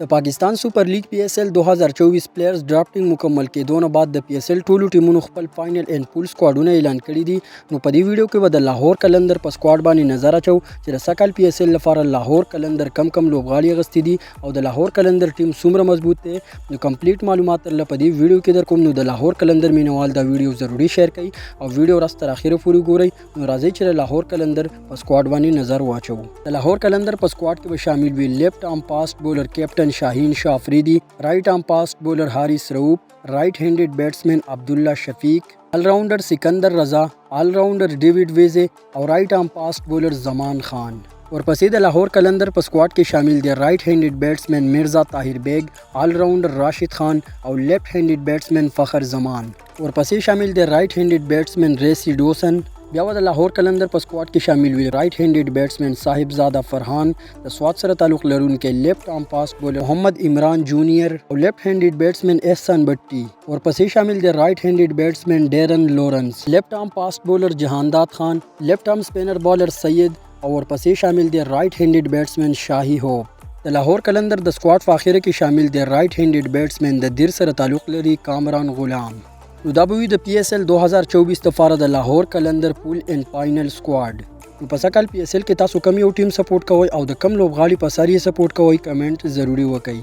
د پاکستان سپر لیګ پي ایس ایل 2024 پلیئرز ډرافټینګ مکمل کېدو نه بعد د پي ایس ایل ټولو ټیمونو خپل فاینل اینډ پول سکواډونه اعلان کړي دي. نو په دې ویډیو کې به د لاهور قلندر په سکواډ باندې نظر اچو چې د سږکال پي ایس ایل لپاره لاهور قلندر کم کم لوبغاړي اغستي دي او د لاهور قلندر ټیم څومره مضبوط دی. نو کمپلیټ معلومات درله په دې ویډیو کې در کوم. نو د لاهور قلندر مینوال دا ویډیو ضروري شیر کړئ او ویډیو ورځ تر اخره پورې ګورئ. نو راځئ چې د لاهور قلندر په سکواډ باندې نظر واچوو. د لاهور قلندر په سکواډ کې به شامل وي لیفټ آرم فاست بولر کیپټن شاهین شاه افریدي، رائټ آرم فاست بولر حارث رؤف، رائټ هینډډ بیټسمن عبدالله شفیق، آل راونډر سکندر رضا، آل راونډر ډیویډ ویزه او رائټ آرم فاست بولر زمان خان. ورپسې د لاهور قلندر په سکواډ کې شامل دی رائټ هینډډ بیټسمن مرزا طاهر بیګ، آل راونډر راشد خان او لیفټ هینډډ بیټسمن فخر زمان. ورپسې شامل دی رائټ هینډډ بیټسمن ریسی ډوسن. بیا د لاهور قلندر په سکواډ کې شامل وي رائټ هینډډ بیټسمن صاحب زاده فرحان، د سوات سره تعلق لرونکی لیفټ آرم فاست بولر محمد عمران جونیئر او لیفټ هینډډ بیټسمن احسان بټي. ورپسې شامل دی رائټ هینډډ بیټسمن ډیرن لورنس، لیفټ آرم فاست بولر جهانداد خان، لیفټ آرم سپینر بالر سید او ورپسې شامل دی رائټ هینډډ بیټسمن شاهي هوپ. د لاهور قلندر د سکواډ په اخره کې شامل دی رائټ هینډډ بیټسمن د دیر سره تعلق لري کامران غلام. نو دا به وي د پي ایس ایل 2024 لپاره د لاهور قلندر پول اینډ فاینل سکواډ. نو په سږکال پي ایس ایل کې تاسو کوم یو ټیم سپورټ کوئ او د کوم لوبغاړي په سر یې سپورټ کوئ؟ کمنټ ضروري وکړئ.